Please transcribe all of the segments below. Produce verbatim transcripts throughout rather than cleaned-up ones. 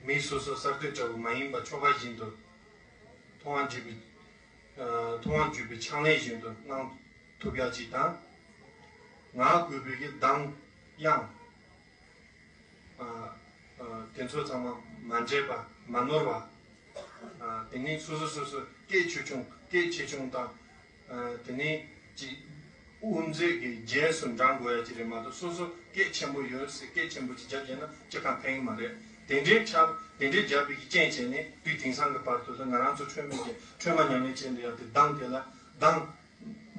མི་སོ་སོ་གསར་གཏོད་འདྲ་བོ་མ་ཡིན་པ་ཆོ་ག་བཞིན་དུ་མཐོང་བ་བརྒྱུད་པའི་ཨ་མཐོང་བ་བརྒྱུད་པའི་ཕྱག་ལེན་བཞིན་དུ་གནང་ཐུབ་ཡག་ཅིག་དང་། ངག་གུས་པའི་གི་གདངས་དབྱངས་ཨ་ཨ་དེ་ཚོ་ཚང་མ་མ་འདྲེས་པ་མ་ནོར་བ། ཨ་དེ་ནས་སོ་སོ་སོ་སོ་སྐད་ཆེ་ཆུང་སྐད་ཆེ་ཆུང་དང་། ཨ་དེ་ནས་ཅིག་དབུ་མཛད་ཀྱི་རྗེས་སུ་འབྲང་དགོས་ཡ་ཅིག་རེད་མ་གཏོགས། སོ་སོ་སྐད་ཆེན་པོ་ཡོད་ཟེར་སྐད་ཆེན་པོ་ཅིག་རྒྱབ་བྱས་ན་ཅི་གང་ཕན་གི་མ་རེད། དེ་འདྲའི་ཆ་དེ་འདྲའི་རྒྱབ་པའི་གི་རྐྱེན་བྱས་ནས་དུས་དེང་སང་གི་བར་དུ་ལ་ང་རང་ཚོ་ཁྲོས་མ་ཉམས་ལེན་བྱས་འདི་ཡང་དེ་གདངས་དེ་ལ་གདངས་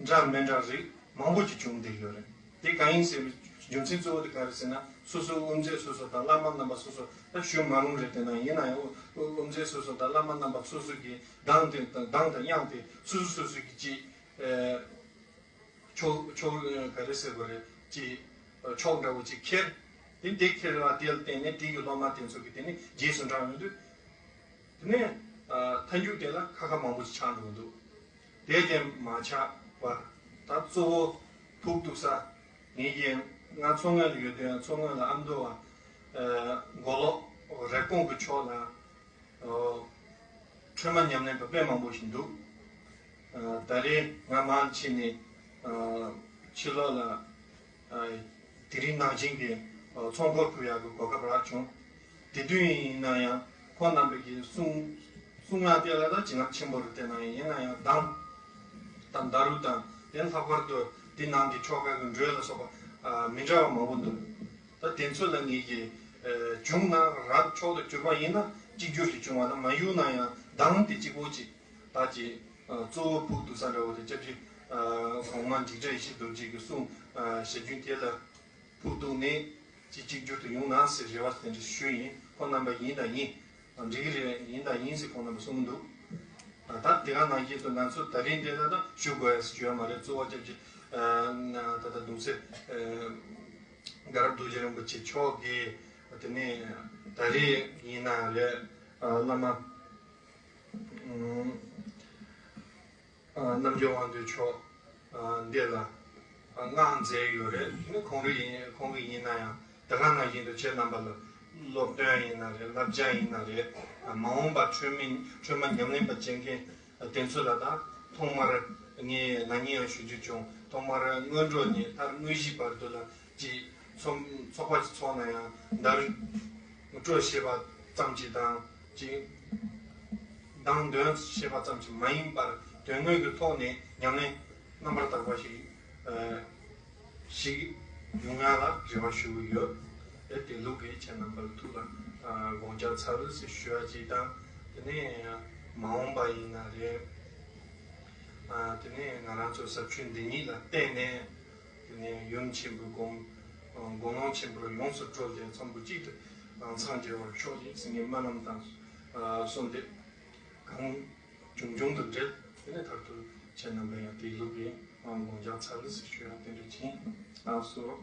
འདྲ་མི་འདྲ་རིགས་མང་པོ་ཅིག་བྱུང་བསྡད་ཡོད་རེད། དེ་གང་ཡིན་ཟེར་བའི་རྒྱུ་མཚན་གཙོ་བོ་དེ་ག་རེ་ཟེར་ན། སོ་སོའི་དབུ་མཛད་སོ་སོ་དང་བླ་མ་རྣམ་པ་སོ་སོ་ད་ཞུ་མ་རུང་རེད། དེ་ན་ཡིན་ན་ཡང་དབུ་དབུ་མཛད་སོ་སོ་དང་བླ་མ་རྣམ་པ་སོ་སོ་གི་གདངས་དེ་དང་གདངས་དང་དབྱངས་དེ་སོ་སོ་སོ་སོ་གི་ཅིག་ཨེ་ཕྱོགས་ཕྱོགས་ག་རེ་ཟེར་དགོས་རེད། ཅིག་ཕྱོགས་འདྲ་བོ་ཅིག་ཁྱེར། དེ་འདི་ཁྱེར་བ་དེ་ལ་བརྟེན་ནས་དེ་གི་སློབ་མ་དེ་ཚོ་གི་དེ་ནི་རྗེས་སུ་འབྲང་ཡོང་དུས། དེ་ནས་ཨ་མཐའ་མཇུག་དེ་ལ་ཁ་ཁ་མང་པོ་ཞིག་ཆགས་འགྲོ་གི་འདུག་དེ་དེ་མ་ཆགས་པར་ད་གཙོ་བོ་ཕུགས་གཏུགས་ས། ངེད་ཀྱིས་ང་མཚོ་སྔོན་ལ་ཡོད་དུས་མཚོ་སྔོན་ལ་ཨ་མདོ་བ་ཨ་མགོ་ལོག་རེབ་གོང་གི་ཕྱོགས་ལ་ཨ་ཁྲོས་མ་ཉམས་ལེན་པ་དཔེ་མང་པོ་ཞིག་འདུག་ཨ་ད་རེས་ང་མར་ཕྱིན་ནས་ཨ་ཕྱི་ལོགས་ལ་ཨ་དེ་རིང་ནང་བཞིན་གྱི་ཨ་ཚོགས་འཁོར་ཕུལ་ཡག་གི་གོ་སྐབས་རག་བྱུང་། དེ་དུས་ཡིན་ན་ཡང་ཁོང་རྣམ་པས་ཀྱི་གསུང་གསུང་ཡག་དེ་ལ་ད་བྱིན་རླབས་ཆེན་པོ་རེད། དེ་ན་ཡང་ཡིན་ན་ཡང་གདངས་དང་ཌཱ་རུ་དང་དེ་ལྷག་པར་དུ་དེ་ནང་གི་ཆོ་ག་གི་འགྲོས་ལ་སོགས་པ་ཨ་མི་འདྲ་བ་མང་པོ་འདུག་ད་དེ་ཚོ་ལ་ངེད་ཀྱིས་ཨ་བྱུང་ན་རབ་མཆོག་ཏུ་གྱུར་པ་ཡིན་ན་གཅིག་གྱུར་ཞིག་བྱུང་བ་དང་། མ་བྱུང་ན་ཡང་གདངས་དེ་གཅིག་པོ་གཅིག་ད་ཅིག་ཨ་གཙོ་བོ་ཕུགས་གཏུགས་ས་འདྲ་བོ་དེ་སྐྱབས་རྗེ་ཨ་གོང་མ་འཇིགས་བྲལ་ཡེ་ཤེས་རྡོ་རྗེ་གི་གསུང་ཨ་ཞལ་རྒྱུན་དེ་ལ་ཕུགས་གཏུགས་ནས་ཅིག་གཅིག་གྱུར་དུ་ཡོང་ན་ཟེར་རེ་བ་དེ་འདྲ་ཞུས་ཡིན། ཁོང་རྣམ་པ་ཡིན་དང་ཡིན། འགྲིག་གི་རེད། ཡིན་དང་ཡིན་ཟེར་ཁོང་རྣམ་པ་གསུངས་འདུག་ད་དེ་ག་ནང་བཞིན་དུ་ང་ཚོ་ད་རིང་འདི་ལ་ད་ཞུ་དགོས་ཡ་ཟེར་ཞུ་ཡ་མ་རེད། གཙོ་བོ་སྐྱབས་རྗེ་ཨ་ད་ལྟ་གདུང་སྲས་ཨ་དགའ་རབ་རྡོ་རྗེ་རིན་པོ་ཆེ་མཆོག་གིས། དེ་ནས་ད་རེས་ཡིན་ན་རེད། ཨ་བླ་མ་ཨ་ཨ་རྣམ་རྒྱལ་དབང་འདུས་མཆོག་ཨ་འདི་ལ་ཨ་མངགས་མཛད་ཡོད་རེད། དེ་ནས་ཁོང་རང་ཡིན་ཁོང་གིས་ཡིན་ན་ཡང་དེ་ག་ནང་བཞིན་དུ་ཁྱེད་རྣམ་པ་ལ་སློབ་སྟོན་ཡིན་ན་རེད། བསླབ་བྱ་ཡིན་ན་རེད། ཨ་མ་འོངས་པ་ཁྲོས་མ་ཁྲོས་མ་ཉམས་ལེན་པ་བྱེད་མཁན་དེ་ཚོ་ལ་ད་ཐོག་མར་ངས་ན་ནིང་ཡང་ཞུ་རྒྱུ་བྱུང་། ཐོག་མར་སྔོན་འགྲོ་ནས་མཐར་དངོས་གཞིའི་བར་དུ་ལ་ཅིག་ཚོགས་ཚོགས་པ་ཅིག་ཚོགས་ན་ཡང་ཌཱ་རུ་སྤྲོད་ཤེས་པ་ཙམ་ཅིག་དང་། ཅིག་གདངས་འདོན་ཤེས་པ་ཙམ་ཅིག་མ་ཡིན་པར་དོན་དངོས་ཀྱི་ཐོག་ནས་ཉམས་ལེན་རྣམ་པར་དག་པ་ཞིག་ཨ་ཞིག་ཡོང་ཡ་ལ་རེ་བ་ཞུ་གི་ཡོད། དེ་དེ་ལུགས་ཀྱི་ཁྱེད་རྣམ་པ་ལ་ཐུགས་ལ་ཨ་དགོངས་འཆར་འཚལ་ཟེར་ཞུ་བ་ཅིག་དང་། དེ་ནས་མ་འོངས་པ་ཡིན་ན་རེད། ཨ་དེ་ནས་ང་རང་ཚོ་ཟབ་ཆོས་འདི་ཉིད་ལ་བརྟེན་ནས། དེ་ནས་ཡུམ་ཆེན་པོའི་དགོངས་དགོངས་ཀློང་ཆེན་པོར་ཡོངས་སུ་གྲོལ་ཏེ་ཚོམ་བུ་གཅིག་ཏུ་འཚང་རྒྱ་བར་ཤོག་ཅིག་ཟེར་ངས་སྨོན་ལམ་དང་གསོལ་འདེབས་གང་བྱུང་བྱུང་དུ་འདྲེན། དེ་ནས་མཐར་ཐུག་ཁྱེད་རྣམ་པ་ཡང་དེའི་ལུགས་ཀྱི་དགོངས་འཆར་འཚལ་ཟེར་ཞུ་ཡང་དེ་འདྲ་བྱིན་ལགས་སོ།